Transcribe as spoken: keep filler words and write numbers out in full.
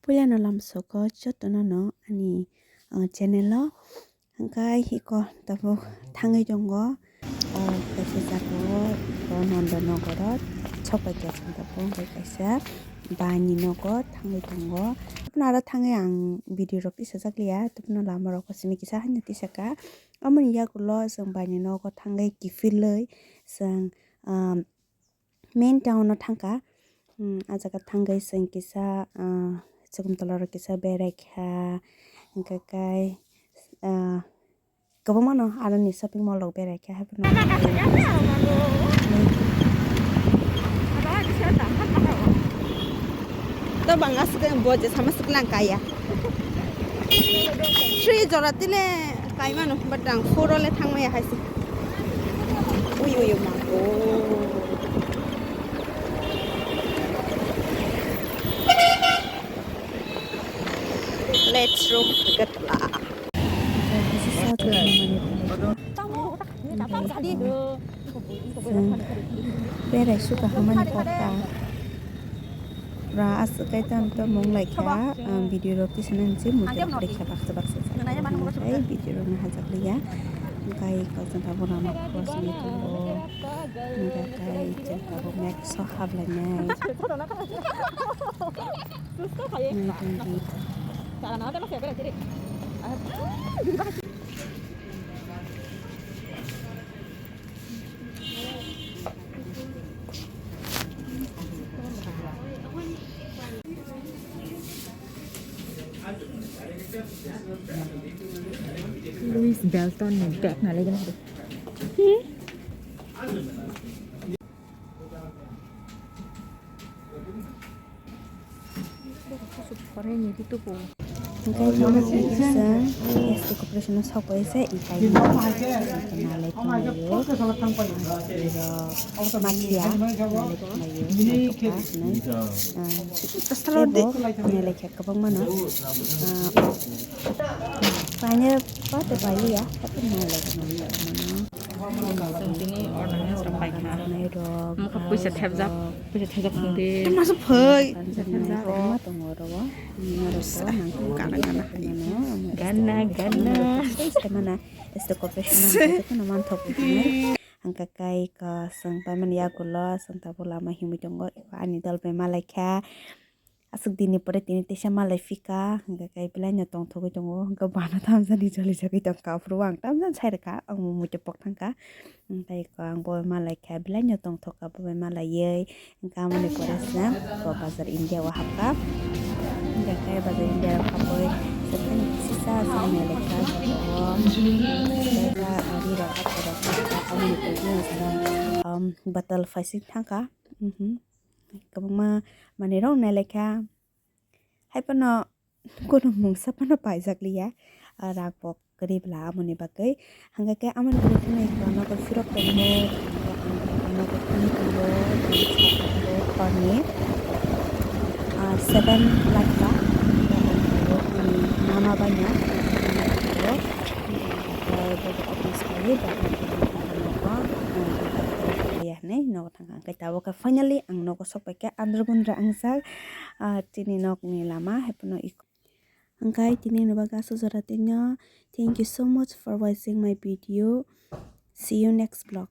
Puilano lamsogo jotono no ani, ah, channel o. Hwnkhe iko tabuk thangwi tongo, ah, kaisa jaga o, o Nanda Nagar o sok bai khe chwng tabuk, hwnkhe kaisa bani nogo thangwi tongo. Tubun aro thangwi ang video rok tisajak liya, tubun lama rok simi kisa haino tisaka. Amoni yagulo chwng bani nogo thangwi kiphilwi chwng, ah, main town o thangkha. Hmm, ah jaga thangwi chwng kisa, ah, Sagartala rok kisa beraikha, hwnkhe kai, ah, kwbangma no aroni shopping mall rok beraikha, haphano. To bang aswk bo je sama swk lang kaya. Three jora tile kaimano, but ang four ole thangmaya hai se. Ui, ui, ui, ma. Oh. Let's room together. Berai suka hamani kok ta. Ra aswk kai tam to mung lai kha, ah, video rok tisana hinwi muitu rok rikha baksa baksa sa. Tei video rok no hajak liya. Kai kok jang tabuk rama cross ni tongo. Hingkhe kai jang tabuk mek so hap lai nai. Nai tong di. Louis Belton ni bag nalai gana. Hwnkhe tamo kisa S T corporation o sok bai se ikai nalai tonglaio. Mathia nalai tonglaio. Tebo nalai khe kwbangma no. Paine pa te pailiya, pa te nalai tonglaio. Chwng tini ornaments rok pai kha. Mokha puisa thepjak, puisa thepjak thung di. Masa phai. Puisa thepjak rok. Gana, gana. Gana, gana. Mana, este corporation mana, este mana manthok. Hwnkhe kai ka chwng paimani yagulo, chwng tabuk lama himwi tongo, ani dol bai malaikha. Aswk dinni pore tini teisa malai phika, hwnkhe kai belai no tongthogwi tongo, hwnkhe bana tamjani jolijagwi tongkha, aphuru ang tamjani sai rwkha, ang bo muitu pok thangkha, hwnkhe ang bo malaikha, belai no tongthokha bo bai malaiwi, hwnkhe amoni pore se bo bazar India o hapkha, hwnkhe kai bazar India o hapwi sesa sesa nailekha, o, bottle phaising thangkha, mhm. Kwbangma manwi rok nailekha. Haiphano kunu mungsa phano paijak liya. Ah, rang bo kwrwi bwla aboni bagwi. Hwnkhe khe amoni bagwi kheno eko nogo phirok tongo. Nogo khani tongo. Khorni, ah, seven lakha. Mama baino. Office kaiwi nogo thangkha. Hwnkhe tabuk khe finally ang nogo sok pai kha. Andro gundra ang sak. Ah, chini nokni lama haiphano eko. Hwnkhe tini ni bagwi aswk jora tino. Thank you so much for watching my video. See you next vlog.